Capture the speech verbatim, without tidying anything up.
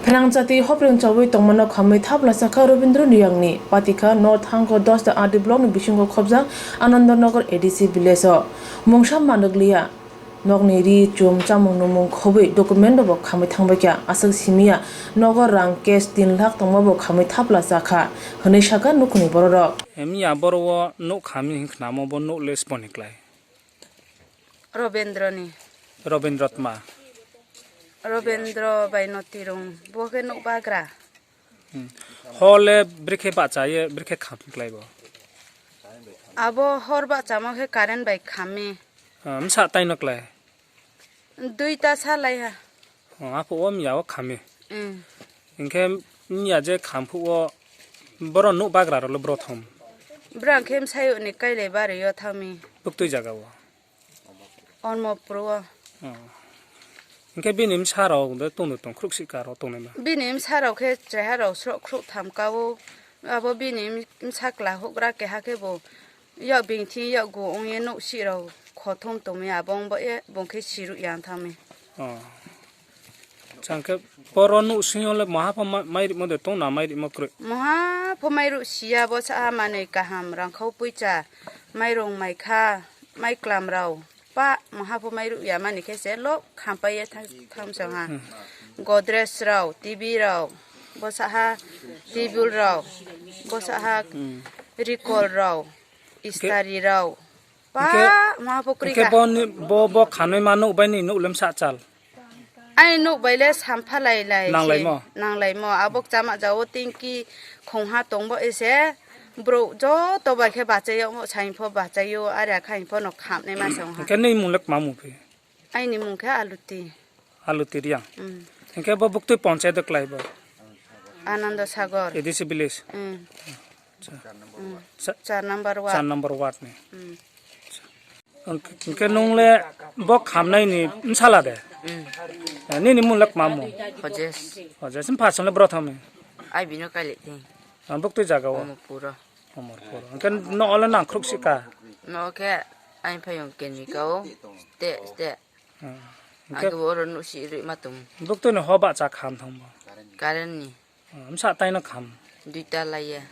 Rangchati hopreng chawi tongmano khamwi thapla sakha Robindro Niyangni patikha North Hangko dosta R D block ni bisingo khobjak Anandanagar A D C village o. Mungsa manwkliya. Nokni ri, chum, chamung numung khobwi document bo khamwi thangbaikha. Aswk simiya nogo rang cash tin lakh tongmabo khamwi thapla chakha, hwnwi sakha nukhungni bororok. Miya boro o nuk khamwi hinkhnamo bo nuk list boni klai. Robendroni. Robendrotma. Robendro bai Notirung, bo khe nuk bagra. Hmm. Hole brekhe bacha ye, brekhe kham klai bo. Abo hor bachamo khe current bai khammi. Ah, msa taino klai. Duita salai ha. Oh, apo o miya o khammi. Hmm. Hinkhe miya je khamphuk o boro nuk bagra rolo brothom. Bra khe msai ni kailai bari yo thangmi. Buktui jaga o. Onmopro o. Oh. Hinkhe bini msa rok de tongdo tong khruksika rok tongnaima. Bini msa rok khe cheha rok srok khruk tham ka o. Abo bini msa kla hugra keha khe bo yak bingthi yak gu ongye nuk si rok khothom tongmi abo ongbo ye bong khe siruk yang thangmi. Oh. Changkhe boro nuk sing ole maha pho ma-, mai rimo de tong na mai rimo kroi. Maha pho mai ruk siya bo sa manui kaham rangkhau puicha mai rong mai kha mai klam rao. Pa maha pho mai ruk ya mani khe se lok khampai ye thang, thang song ha. Hmm. Godrej rao, T V rao, bo sa ha table rao, bo sa ha Hmm. rikol rao, istari rao. Pa Hingke, maha pho kri hingke ka. Bo ni, bo, bo khanoi ma nuk bai ni nuk lem sa chal. Ai nuk bai le sampha lai lai Nang lai se. Mo? Nang lai mo. Abok chama jao tingki khongha tongbo ese. Bro joto bai khe bachai yo, sain pho bachai yo, are khain pho no khamnai ma song ha. Hingke ni mung lek ma mung phi? Aini mung khe Aluti. Aluti Riang. Mm. Hingke bo buktui ponchayat klai bo? Ananda Sagar. A D C village. Mm. Acha. Mm. Sa-, Char number ward. Char number ward ni. Mm. Hingke nung le bo khamnai ni msala de? Mm. Eh, nini mung lek ma mung? Hojes. Hojes, sim phasong le bro thami? Ai bino kaile ting. Ah, buktui jaga o? Omo puro. Omorpur. Hingke no ole nang khruksika? No khe ain phayung keni kao. Ste, ste. Hmm. Hingke Agi oro nusi rui matung. Buktui ni ho bacha kham thangbo? Current ni. Hmm, msa taino kham? Duita laiya.